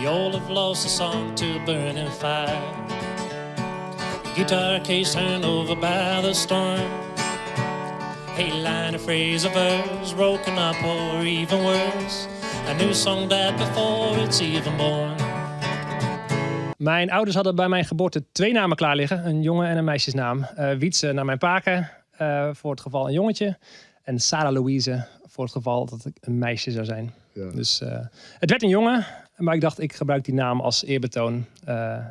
We all have lost a song to a burning fire. Guitar case turned over by the storm. A line, a phrase, a verse, broken up or even worse. A new song dead before it's even born. Mijn ouders hadden bij mijn geboorte twee namen klaar liggen. Een jongen en een meisjesnaam. Wietse naar mijn pake, voor het geval een jongetje. En Sarah Louise voor het geval dat ik een meisje zou zijn. Dus het werd een jongen, maar ik dacht, ik gebruik die naam als eerbetoon.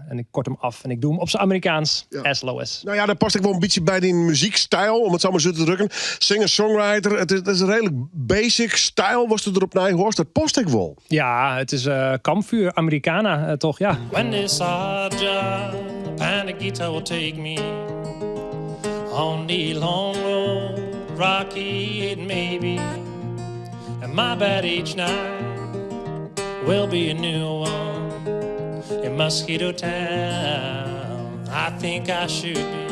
En ik kort hem af en ik doe hem op zijn Amerikaans, as Lois. Nou ja, dat past ik wel een beetje bij die muziekstijl, om het zo maar zo te drukken. Singer-songwriter, het is een redelijk basic stijl, was het erop naar hoort. Dat past ik wel. Ja, het is kampvuur, Americana, toch, ja. When this odd job and a guitar will take me on the long road, rocky it may be, and my bed each night will be a new one in Mosquito Town. I think I should be.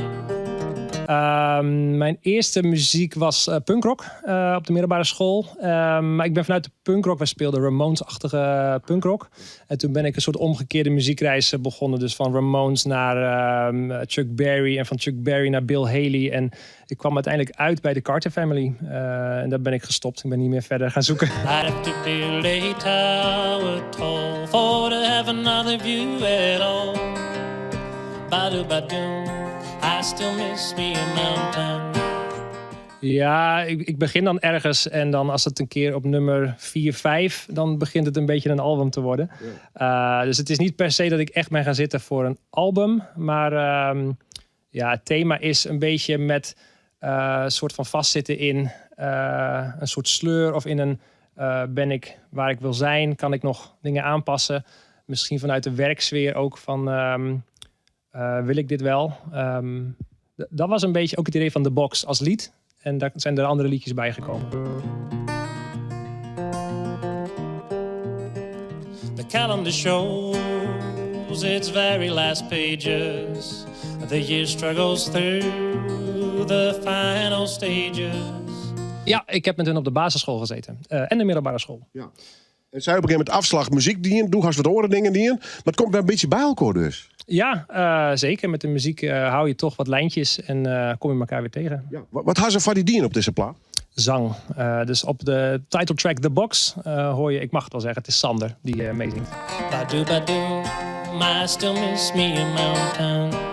Mijn eerste muziek was punkrock op de middelbare school. Maar ik ben vanuit de punkrock, wij speelden Ramones-achtige punkrock. En toen ben ik een soort omgekeerde muziekreis begonnen. Dus van Ramones naar Chuck Berry en van Chuck Berry naar Bill Haley. En ik kwam uiteindelijk uit bij de Carter Family. En daar ben ik gestopt. Ik ben niet meer verder gaan zoeken. I'd have to build a tower tall for to have another view at all. Ba-do-ba-doom, I still miss me a mountain. Ja, ik begin dan ergens en dan als het een keer op nummer 4, 5, dan begint het een beetje een album te worden. Dus het is niet per se dat ik echt ben gaan zitten voor een album, maar het thema is een beetje met een soort van vastzitten in een soort sleur of in een ben ik waar ik wil zijn, kan ik nog dingen aanpassen. Misschien vanuit de werksfeer ook van wil ik dit wel? Dat was een beetje ook het idee van The Box als lied. En daar zijn er andere liedjes bij gekomen. The calendar shows its very last pages. The year struggles through the final stages. Ja, ik heb met hun op de basisschool gezeten. En de middelbare school. Ja. En zij op een gegeven moment afslag muziek dienen, doe wat oren dingen dienen. Maar het komt wel een beetje bij elkaar dus. Ja, zeker. Met de muziek hou je toch wat lijntjes en kom je elkaar weer tegen. Ja. Wat hadden ze van die dienen op deze plaat? Zang. Dus op de title track The Box hoor je, ik mag het wel zeggen, het is Sander die meezingt. Badoe, badoe, I still miss me a mountain.